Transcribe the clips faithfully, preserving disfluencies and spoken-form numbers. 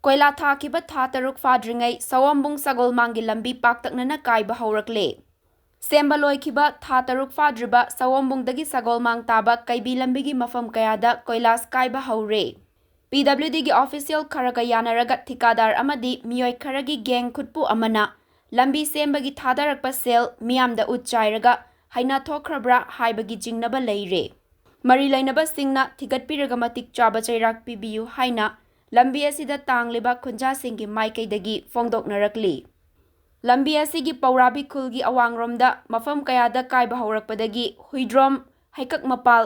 ꯀꯣꯏꯂꯥ ꯊꯥꯈꯤꯕ ꯊꯥ ꯇꯔꯨꯛ ꯐꯥꯗ꯭ꯔꯤꯉꯩ ꯁꯑꯣꯝꯕꯨꯡ ꯁꯒꯣꯜꯃꯥꯡꯒꯤ ꯂꯝꯕꯤ ꯄꯥꯛꯇꯛꯅꯅ ꯀꯥꯏꯕ ꯍꯧꯔꯛꯂꯦ꯫ ꯁꯦꯝꯕ ꯂꯣꯏꯈꯤꯕ ꯊꯥ ꯇꯔꯨꯛ ꯐꯥꯗ꯭ꯔꯤꯕ ꯁꯑꯣꯝꯕꯨꯡꯗꯒꯤ ꯁꯒꯣꯜꯃꯥꯡ ꯇꯥꯕ ꯀꯩꯕꯤ ꯂꯝꯕꯤꯒꯤ ꯃꯐꯝ ꯀꯌꯥꯗ ꯀꯣꯏꯂꯥꯁ ꯀꯥꯏꯕ ꯍꯧꯔꯦ꯫ ꯄꯤ ꯗꯕ꯭ꯂꯤꯎ ꯗꯤꯒꯤ ꯑꯣꯐꯤꯁꯤꯌꯦꯜ ꯈꯔꯒ ꯌꯥꯅꯔꯒ ꯊꯤꯀꯥꯗꯥꯔ ꯑꯃꯗꯤ ꯃꯤꯑꯣꯏ ꯈꯔꯒꯤ ꯒꯦꯡ ꯈꯨꯠꯄꯨ ꯑꯃꯅ ꯂꯝꯕꯤ ꯁꯦꯝꯕꯒꯤ ꯊꯥꯗꯔꯛꯄ ꯁꯦꯜ ꯃꯤꯌꯥꯝꯗ ꯎꯠ ꯆꯥꯏꯔꯒ ꯍꯩꯅ ꯊꯣꯛꯈ꯭ꯔꯕ꯭ꯔꯥ ꯍꯥꯏꯕꯒꯤ ꯆꯤꯡꯅꯕ ꯂꯩꯔꯦ꯫ ꯃꯔꯤ ꯂꯩꯅꯕꯁꯤꯡꯅ ꯊꯤꯒꯠꯄꯤꯔꯒ ꯃꯇꯤꯛ ꯆꯥꯕ ꯆꯩꯔꯥꯛ ꯄꯤꯕꯤꯌꯨ ꯍꯥꯏꯅ ꯂꯝꯕꯤ ꯑꯁꯤꯗ ꯇꯥꯡꯂꯤꯕ ꯈꯨꯟꯖꯥꯁꯤꯡꯒꯤ ꯃꯥꯏꯀꯩꯗꯒꯤ ꯐꯣꯡꯗꯣꯛꯅꯔꯛꯂꯤ꯫ ꯂꯝꯕꯤ ꯑꯁꯤꯒꯤ ꯄꯧꯔꯥꯕꯤ ꯈꯨꯜꯒꯤ ꯑꯋꯥꯡꯔꯣꯝꯗ ꯃꯐꯝ ꯀꯌꯥꯗ ꯀꯥꯏꯕ ꯍꯧꯔꯛꯄꯗꯒꯤ ꯍꯨꯏꯗ꯭ꯔꯣꯝ, ꯍꯩꯀꯛ ꯃꯄꯥꯜ,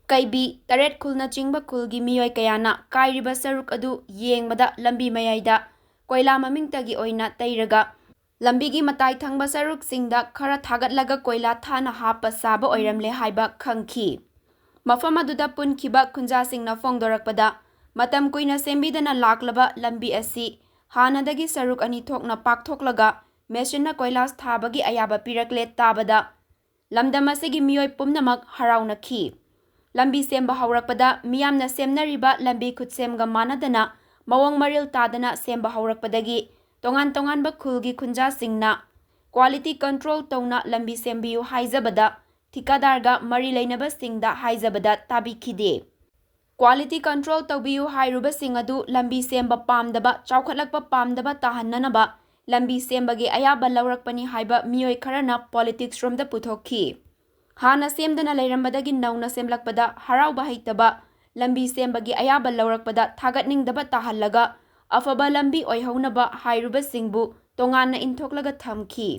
ꯀꯩꯕꯤ, ꯇꯔꯦꯠ ꯈꯨꯜꯅꯆꯤꯡꯕ ꯈꯨꯜꯒꯤ ꯃꯤꯑꯣꯏ ꯀꯌꯥꯅ ꯀꯥꯏꯔꯤꯕ ꯁꯔꯨꯛ ꯑꯗꯨ ꯌꯦꯡꯕꯗ ꯂꯝꯕꯤ ꯃꯌꯥꯏꯗ ꯀꯣꯏꯂꯥ ꯃꯃꯤꯡꯇꯒꯤ ꯑꯣꯏꯅ ꯇꯩꯔꯒ ꯂꯝꯕꯤꯒꯤ ꯃꯇꯥꯏ ꯊꯪꯕ ꯁꯔꯨꯛꯁꯤꯡꯗ ꯈꯔ ꯊꯥꯒꯠꯂꯒ ꯀꯣꯏꯂꯥ ꯊꯥꯅ ꯍꯥꯞꯄ ꯁꯥꯕ ꯑꯣꯏꯔꯝꯂꯦ ꯍꯥꯏꯕ ꯈꯪꯈꯤ꯫ ꯃꯐꯝ ꯑꯗꯨꯗ ꯄꯨꯟꯈꯤꯕ ꯈꯨꯟꯖꯥꯁꯤꯡꯅ ꯐꯣꯡꯗꯣꯔꯛꯄꯗ, ꯃꯇꯝ ꯀꯨꯏꯅ ꯁꯦꯝꯕꯤꯗꯅ ꯂꯥꯛꯂꯕ ꯂꯝꯕꯤ ꯑꯁꯤ ꯍꯥꯟꯅꯗꯒꯤ ꯁꯔꯨꯛ ꯑꯅꯤ ꯊꯣꯛꯅ ꯄꯥꯛꯊꯣꯛꯂꯒ ꯃꯦꯁꯤꯟꯅ ꯀꯣꯏꯂꯥꯁ ꯊꯥꯕꯒꯤ ꯑꯌꯥꯕ ꯄꯤꯔꯛꯂꯦ ꯇꯥꯕꯗ, ꯂꯝꯗꯝ ꯑꯁꯤꯒꯤ ꯃꯤꯑꯣꯏ ꯄꯨꯝꯅꯃꯛ ꯍꯔꯥꯎꯅꯈꯤ꯫ ꯂꯝꯕꯤ ꯁꯦꯝꯕ ꯍꯧꯔꯛꯄꯗ ꯃꯤꯌꯥꯝꯅ ꯁꯦꯝꯅꯔꯤꯕ ꯂꯝꯕꯤ ꯈꯨꯠꯁꯦꯝꯒ ꯃꯥꯟꯅꯗꯅ ꯃꯑꯣꯡ ꯃꯔꯤꯜ ꯇꯥꯗꯅ ꯁꯦꯝꯕ ꯍꯧꯔꯛꯄꯗꯒꯤ ꯇꯣꯉꯥꯟ ꯇꯣꯉꯥꯟꯕ ꯈꯨꯜꯒꯤ ꯈꯨꯟꯖꯥꯁꯤꯡꯅ ꯀ꯭ꯋꯥꯂꯤꯇꯤ ꯀꯟꯇ꯭ꯔꯣꯜ ꯇꯧꯅ ꯂꯝꯕꯤ ꯁꯦꯝꯕꯤꯌꯨ ꯍꯥꯏꯖꯕꯗ ꯊꯤꯀꯥꯗꯥꯔꯒ ꯃꯔꯤ ꯂꯩꯅꯕꯁꯤꯡꯗ ꯍꯥꯏꯖꯕꯗ ꯇꯥꯕꯤꯈꯤꯗꯦ꯫ ꯀ꯭ꯋꯥꯂꯤꯇꯤ ꯀꯟꯇ꯭ꯔꯣꯜ ꯇꯧꯕꯤꯌꯨ ꯍꯥꯏꯔꯨꯕꯁꯤꯡ ꯑꯗꯨ ꯂꯝꯕꯤ ꯁꯦꯝꯕ ꯄꯥꯝꯗꯕ, ꯆꯥꯎꯈꯠꯂꯛꯄ ꯄꯥꯝꯗꯕ ꯇꯥꯍꯟꯅꯅꯕ ꯂꯝꯕꯤ ꯁꯦꯝꯕꯒꯤ ꯑꯌꯥꯕ ꯂꯧꯔꯛꯄꯅꯤ ꯍꯥꯏꯕ ꯃꯤꯑꯣꯏ ꯈꯔꯅ ꯄꯣꯂꯤꯇꯤꯛꯁ ꯔꯣꯝꯗ ꯄꯨꯊꯣꯛꯈꯤ꯫ ꯍꯥꯟꯅ ꯁꯦꯝꯗꯅ ꯂꯩꯔꯝꯕꯗꯒꯤ ꯅꯧꯅ ꯁꯦꯝꯂꯛꯄꯗ ꯍꯔꯥꯎꯕ ꯍꯩꯇꯕ, ꯂꯝꯕꯤ ꯁꯦꯝꯕꯒꯤ ꯑꯌꯥꯕ ꯂꯧꯔꯛꯄꯗ ꯊꯥꯒꯠꯅꯤꯡꯗꯕ ꯇꯥꯍꯜꯂꯒ ꯑꯐꯕ ꯂꯝꯕꯤ ꯑꯣꯏꯍꯧꯅꯕ ꯍꯥꯏꯔꯨꯕꯁꯤꯡꯕꯨ ꯇꯣꯉꯥꯟꯅ ꯏꯟꯊꯣꯛꯂꯒ ꯊꯝꯈꯤ꯫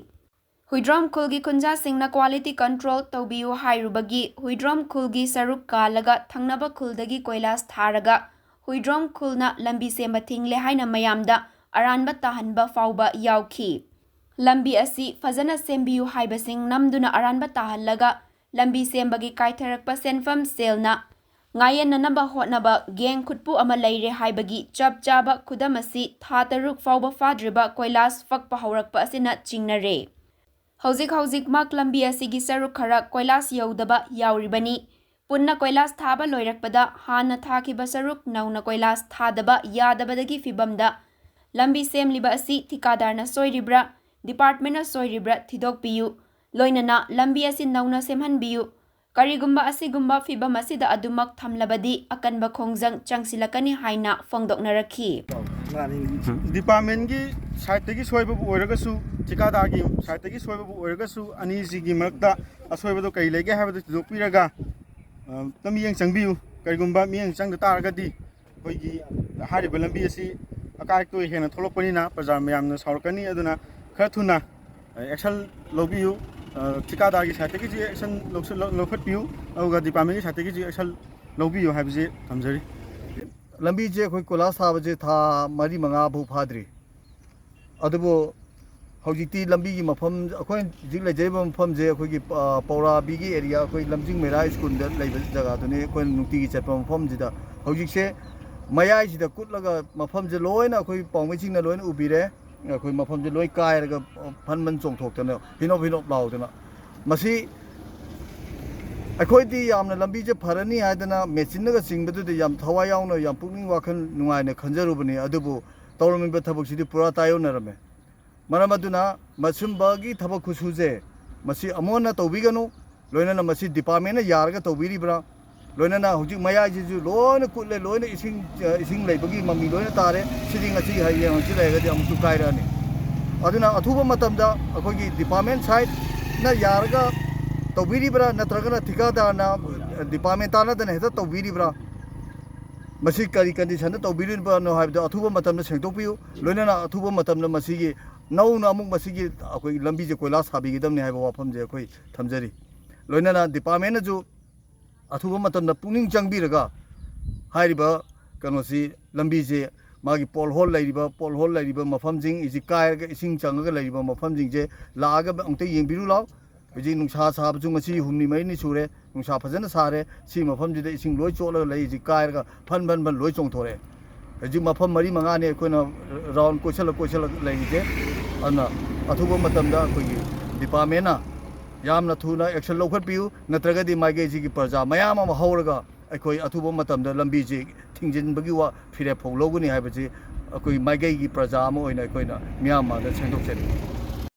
ꯍꯨꯏꯗ꯭ꯔꯣꯝ ꯈꯨꯜꯒꯤ ꯈꯨꯟꯖꯥꯁꯤꯡꯅ ꯀ꯭ꯋꯥꯂꯤꯇꯤ ꯀꯟꯇ꯭ꯔꯣꯜ ꯇꯧꯕꯤꯌꯨ ꯍꯥꯏꯔꯨꯕꯒꯤ ꯍꯨꯏꯗ꯭ꯔꯣꯝ ꯈꯨꯜꯒꯤ ꯁꯔꯨꯛ ꯀꯥꯜꯂꯒ ꯊꯪꯅꯕ ꯈꯨꯜꯗꯒꯤ ꯀꯣꯏꯂꯥꯁ ꯊꯥꯔꯒ ꯍꯨꯏꯗ꯭ꯔꯣꯝ ꯈꯨꯜꯅ ꯂꯝꯕꯤ ꯁꯦꯝꯕ ꯊꯤꯡꯂꯦ ꯍꯥꯏꯅ ꯃꯌꯥꯝꯗ ꯑꯔꯥꯟꯕ ꯇꯥꯍꯟꯕ ꯐꯥꯎꯕ ꯌꯥꯎꯈꯤ꯫ ꯂꯝꯕꯤ ꯑꯁꯤ ꯐꯖꯅ ꯁꯦꯝꯕꯤꯌꯨ ꯍꯥꯏꯕꯁꯤꯡ ꯅꯝꯗꯨꯅ ꯑꯔꯥꯟꯕ ꯇꯥꯍꯜꯂꯒ ꯂꯝꯕꯤ ꯁꯦꯝꯕꯒꯤ ꯀꯥꯏꯊꯔꯛꯄ ꯁꯦꯟꯐꯝ ꯁꯦꯜꯅ ꯉꯥꯏꯌꯦꯟꯅꯅꯕ ꯍꯣꯠꯅꯕ ꯒꯦꯡ ꯈꯨꯠꯄꯨ ꯑꯃ ꯂꯩꯔꯦ ꯍꯥꯏꯕꯒꯤ ꯆꯞ ꯆꯥꯕ ꯈꯨꯗꯝ ꯑꯁꯤ ꯊꯥ ꯇꯔꯨꯛ ꯐꯥꯎꯕ ꯐꯥꯗ꯭ꯔꯤꯕ ꯀꯣꯏꯂꯥꯁ ꯐꯛꯄ ꯍꯧꯔꯛꯄ ꯑꯁꯤꯅ ꯆꯤꯡꯅꯔꯦ꯫ ꯍꯧꯖꯤꯛ ꯍꯧꯖꯤꯛꯃꯛ ꯂꯝꯕꯤ ꯑꯁꯤꯒꯤ ꯁꯔꯨꯛ ꯈꯔ ꯀꯣꯏꯂꯥꯁ ꯌꯧꯗꯕ ꯌꯥꯎꯔꯤꯕꯅꯤ꯫ ꯄꯨꯟꯅ ꯀꯣꯏꯂꯥꯁ ꯊꯥꯕ ꯂꯣꯏꯔꯛꯄꯗ ꯍꯥꯟꯅ ꯊꯥꯈꯤꯕ ꯁꯔꯨꯛ ꯅꯧꯅ ꯀꯣꯏꯂꯥꯁ ꯊꯥꯗꯕ ꯌꯥꯗꯕꯗꯒꯤ ꯐꯤꯕꯝꯗ ꯂꯝꯕꯤ ꯁꯦꯝꯂꯤꯕ ꯑꯁꯤ ꯊꯤꯀꯥꯗꯥꯔꯅ ꯁꯣꯏꯔꯤꯕ꯭ꯔꯥ, ꯗꯤꯄꯥꯔꯠꯃꯦꯟꯅ ꯁꯣꯏꯔꯤꯕ꯭ꯔꯥ ꯊꯤꯗꯣꯛꯄꯤꯌꯨ꯫ ꯂꯣꯏꯅꯅ ꯂꯝꯕꯤ ꯑꯁꯤ ꯅꯧꯅ ꯁꯦꯝꯍꯟꯕꯤꯌꯨ꯫ ꯀꯔꯤꯒꯨꯝꯕ ꯑꯁꯤꯒꯨꯝꯕ ꯐꯤꯕꯝ ꯑꯁꯤꯗ ꯑꯗꯨꯃꯛ ꯊꯝꯂꯕꯗꯤ ꯑꯀꯟꯕ ꯈꯣꯡꯖꯪ ꯆꯪꯁꯤꯜꯂꯛꯀꯅꯤ ꯍꯥꯏꯅ ꯐꯣꯡꯗꯣꯛꯅꯔꯛꯈꯤ꯫ ꯗꯤꯄꯥꯔꯠꯃꯦꯟꯒꯤ ꯁꯥꯏꯠꯇꯒꯤ ꯁꯣꯏꯕꯕꯨ ꯑꯣꯏꯔꯒꯁꯨ, ꯊꯤꯀꯥꯗꯥꯔꯒꯤ ꯁꯥꯏꯠꯇꯒꯤ ꯁꯣꯏꯕꯕꯨ ꯑꯣꯏꯔꯒꯁꯨ, ꯑꯅꯤꯁꯤꯒꯤ ꯃꯔꯛꯇ ꯑꯁꯣꯏꯕꯗꯣ ꯀꯔꯤ ꯂꯩꯒꯦ ꯍꯥꯏꯕꯗꯨ ꯊꯤꯗꯣꯛꯄꯤꯔꯒ, ꯑ, ꯃꯤꯠꯌꯦꯡ ꯆꯪꯕꯤꯌꯨ꯫ ꯀꯔꯤꯒꯨꯝꯕ ꯃꯤꯠꯌꯦꯡ ꯆꯪꯗ ꯇꯥꯔꯒꯗꯤ ꯑꯩꯈꯣꯏꯒꯤ ꯍꯥꯏꯔꯤꯕ ꯂꯝꯕꯤ ꯑꯁꯤ ꯑꯀꯥꯏ ꯑꯇꯣꯏ ꯍꯦꯟꯅ ꯊꯣꯛꯂꯛꯄꯅꯤꯅ ꯄ꯭ꯔꯖꯥ ꯃꯌꯥꯝꯅ ꯁꯥꯎꯔꯛꯀꯅꯤ꯫ ꯑꯗꯨꯅ ꯈꯔ ꯊꯨꯅ ꯑꯦꯛꯁꯟ ꯂꯧꯕꯤꯌꯨ꯫ ꯑ, ꯊꯤꯀꯥꯗꯥꯔꯒꯤ ꯁꯥꯏꯠꯇꯒꯤꯁꯨ ꯑꯦꯛꯁꯟ ꯂꯧꯁꯤꯜ-, ꯂꯧ-, ꯂꯧꯈꯠꯄꯤꯌꯨ, ꯑꯗꯨꯒ ꯗꯤꯄꯥꯔꯠꯃꯦꯟꯒꯤ ꯁꯥꯏꯠꯇꯒꯤꯁꯨ ꯑꯦꯛꯁꯟ ꯂꯧꯕꯤꯌꯨ ꯍꯥꯏꯕꯁꯤ ꯊꯝꯖꯔꯤ꯫ ꯂꯝꯕꯤꯁꯦ ꯑꯩꯈꯣꯏ ꯀꯣꯏꯂꯥꯁ ꯊꯥꯕꯁꯦ ꯊꯥ ꯃꯔꯤ ꯃꯉꯥ ꯐꯥꯎ ꯐꯥꯗ꯭ꯔꯤ꯫ ꯑꯗꯨꯕꯨ ꯍꯧꯖꯤꯛꯇꯤ ꯂꯝꯕꯤꯒꯤ ꯃꯐꯝ, ꯑꯩꯈꯣꯏꯅ ꯍꯧꯖꯤꯛ ꯂꯩꯖꯔꯤꯕ ꯃꯐꯝꯁꯦ ꯑꯩꯈꯣꯏꯒꯤ, ꯑ, ꯄꯧꯔꯥꯕꯤꯒꯤ ꯑꯦꯔꯤꯌꯥ, ꯑꯩꯈꯣꯏ ꯂꯝꯖꯤꯡ ꯃꯩꯔꯥ ꯁ꯭ꯀꯨꯜꯗ ꯂꯩꯕ ꯖꯒꯥꯗꯨꯅꯤ, ꯑꯩꯈꯣꯏꯅ ꯅꯨꯡꯇꯤꯒꯤ ꯆꯠꯄ ꯃꯐꯝꯁꯤꯗ꯫ ꯍꯧꯖꯤꯛꯁꯦ ꯃꯌꯥꯏꯁꯤꯗ ꯀꯨꯠꯂꯒ ꯃꯐꯝꯁꯦ ꯂꯣꯏꯅ ꯑꯩꯈꯣꯏ ꯄꯥꯎꯃꯤꯁꯤꯡꯅ ꯂꯣꯏꯅ ꯎꯕꯤꯔꯦ꯫ ꯑꯩꯈꯣꯏ ꯃꯐꯝꯁꯦ ꯂꯣꯏ ꯀꯥꯏꯔꯒ ꯐꯟ ꯃꯟ ꯆꯣꯡꯊꯣꯛꯇꯅ, ꯍꯤꯅꯣꯞ ꯍꯤꯅꯣꯞ ꯂꯥꯎꯗꯅ꯫ ꯃꯁꯤ ꯑꯩꯈꯣꯏꯗꯤ ꯌꯥꯝꯅ ꯂꯝꯕꯤꯁꯦ ꯐꯔꯅꯤ ꯍꯥꯏꯗꯅ ꯃꯦꯆꯤꯟꯅꯒ ꯆꯤꯡꯕꯗꯨꯗ ꯌꯥꯝ ꯊꯋꯥꯏ ꯌꯥꯎꯅ, ꯌꯥꯝ ꯄꯨꯛꯅꯤꯡ ꯋꯥꯈꯜ ꯅꯨꯡꯉꯥꯏꯅ ꯈꯟꯖꯔꯨꯕꯅꯤ꯫ ꯑꯗꯨꯕꯨ ꯇꯧꯔꯝꯃꯤꯕ ꯊꯕꯛꯁꯤꯗꯤ ꯄꯨꯔꯥ ꯇꯥꯏꯑꯣꯟꯅꯔꯝꯃꯦ꯫ ꯃꯔꯝ ꯑꯗꯨꯅ ꯃꯁꯨꯝꯕꯒꯤ ꯊꯕꯛ ꯈꯨꯁꯨꯁꯦ ꯃꯁꯤ ꯑꯃꯨꯛ ꯍꯟꯅ ꯇꯧꯕꯤꯒꯅꯨ꯫ ꯂꯣꯏꯅꯅ ꯃꯁꯤ ꯗꯤꯄꯥꯔꯠꯃꯦꯟꯅ ꯌꯥꯔꯒ ꯇꯧꯕꯤꯔꯤꯕ꯭ꯔꯥ? ꯂꯣꯏꯅꯅ ꯍꯧꯖꯤꯛ ꯃꯌꯥꯏꯁꯤꯁꯨ ꯂꯣꯏꯅ ꯀꯨꯠꯂꯦ, ꯂꯣꯏꯅ ꯏꯁꯤꯡ, ꯑ, ꯏꯁꯤꯡ ꯂꯩꯕꯒꯤ ꯃꯃꯤ ꯂꯣꯏꯅ ꯇꯥꯔꯦ꯫ ꯁꯤꯗꯤ ꯉꯁꯤ, ꯍꯌꯦꯡ ꯍꯪꯆꯤꯠ ꯂꯩꯔꯒꯗꯤ ꯑꯃꯨꯛꯁꯨ ꯀꯥꯏꯔꯛꯑꯅꯤ꯫ ꯑꯗꯨꯅ ꯑꯊꯨꯕ ꯃꯇꯝꯗ ꯑꯩꯈꯣꯏꯒꯤ ꯗꯤꯄꯥꯔꯠꯃꯦꯟ ꯁꯥꯏꯠꯅ ꯌꯥꯔꯒ ꯇꯧꯕꯤꯔꯤꯕ꯭ꯔꯥ, ꯅꯠꯇ꯭ꯔꯒꯅ ꯊꯤꯀꯥꯗꯥꯔꯅ, ꯑ, ꯗꯤꯄꯥꯔꯠꯃꯦꯟ ꯇꯥꯟꯅꯗꯅ ꯍꯦꯛꯇ ꯇꯧꯕꯤꯔꯤꯕ꯭ꯔꯥ? ꯃꯁꯤ ꯀꯔꯤ ꯀꯟꯗꯤꯁꯟꯗ ꯇꯧꯕꯤꯔꯤꯕꯅꯣ ꯍꯥꯏꯕꯗꯨ ꯑꯊꯨꯕ ꯃꯇꯝꯗ ꯁꯦꯡꯗꯣꯛꯄꯤꯌꯨ꯫ ꯂꯣꯏꯅꯅ ꯑꯊꯨꯕ ꯃꯇꯝꯗ ꯃꯁꯤꯒꯤ ꯅꯧꯅ ꯑꯃꯨꯛ ꯃꯁꯤꯒꯤ ꯑꯩꯈꯣꯏ ꯂꯝꯕꯤꯁꯦ ꯀꯣꯏꯂꯥꯁ ꯊꯥꯕꯤꯒꯗꯕꯅꯤ ꯍꯥꯏꯕ ꯋꯥꯐꯝꯁꯦ ꯑꯩꯈꯣꯏ ꯊꯝꯖꯔꯤ꯫ ꯂꯣꯏꯅꯅ ꯗꯤꯄꯥꯔꯠꯃꯦꯟꯅꯁꯨ ꯑꯊꯨꯕ ꯃꯇꯝꯗ ꯄꯨꯛꯅꯤꯡ ꯆꯪꯕꯤꯔꯒ ꯍꯥꯏꯔꯤꯕ ꯀꯩꯅꯣꯁꯤ, ꯂꯝꯕꯤꯁꯦ, ꯃꯥꯒꯤ ꯄꯣꯜ ꯍꯣꯜ ꯂꯩꯔꯤꯕ, ꯄꯣꯜ ꯍꯣꯜ ꯂꯩꯔꯤꯕ ꯃꯐꯝꯁꯤꯡ, ꯏꯁꯤ ꯀꯥꯏꯔꯒ ꯏꯁꯤꯡ ꯆꯪꯉꯒ ꯂꯩꯔꯤꯕ ꯃꯐꯝꯁꯤꯡꯁꯦ ꯂꯥꯛꯑꯒ ꯑꯃꯨꯛꯇ ꯌꯦꯡꯕꯤꯔꯨ ꯂꯥꯎ꯫ ꯍꯧꯖꯤꯛ ꯅꯨꯡꯁꯥ ꯁꯥꯕꯁꯨ ꯉꯁꯤ ꯍꯨꯝꯅꯤ ꯃꯔꯤꯅꯤ ꯁꯨꯔꯦ, ꯅꯨꯡꯁꯥ ꯐꯖꯅ ꯁꯥꯔꯦ꯫ ꯁꯤ ꯃꯐꯝꯁꯤꯗ ꯏꯁꯤꯡ ꯂꯣꯏ ꯆꯣꯠꯂꯒ ꯂꯩ, ꯏꯁꯤꯡ ꯀꯥꯏꯔꯒ ꯐꯟ ꯐꯟ ꯐꯟ ꯂꯣꯏ ꯆꯣꯡꯊꯣꯔꯛꯑꯦ꯫ ꯍꯧꯖꯤꯛ ꯃꯐꯝ ꯃꯔꯤ ꯃꯉꯥꯅꯤ ꯑꯩꯈꯣꯏꯅ ꯔꯥꯎꯟ ꯀꯣꯏꯁꯜꯂ ꯀꯣꯏꯁꯜꯂ ꯂꯩꯔꯤꯁꯦ꯫ ꯑꯗꯨꯅ ꯑꯊꯨꯕ ꯃꯇꯝꯗ ꯑꯩꯈꯣꯏꯒꯤ ꯗꯤꯄꯥꯔꯠꯃꯦꯟꯅ ꯌꯥꯝꯅ ꯊꯨꯅ action ꯂꯧꯈꯠꯄꯤꯌꯨ, ꯅꯠꯇ꯭ꯔꯒꯗꯤ ꯃꯥꯏꯀꯩꯁꯤꯒꯤ ꯄ꯭ꯔꯖꯥ ꯃꯌꯥꯝ ꯑꯃ ꯍꯧꯔꯒ ꯑꯩꯈꯣꯏ ꯑꯊꯨꯕ ꯃꯇꯝꯗ ꯂꯝꯕꯤꯁꯤ ꯊꯤꯡꯖꯤꯟꯕꯒꯤ ꯋꯥ ꯐꯤꯔꯦꯞ ꯐꯥꯎ ꯂꯧꯒꯅꯤ ꯍꯥꯏꯕꯁꯤ ꯑꯩꯈꯣꯏ ꯃꯥꯏꯀꯩꯒꯤ ꯄ꯭ꯔꯖꯥ ꯑꯃ ꯑꯣꯏꯅ ꯑꯩꯈꯣꯏꯅ ꯃꯤꯌꯥꯝ ꯃꯥꯡꯗ ꯁꯦꯡꯗꯣꯛꯆꯔꯤ꯫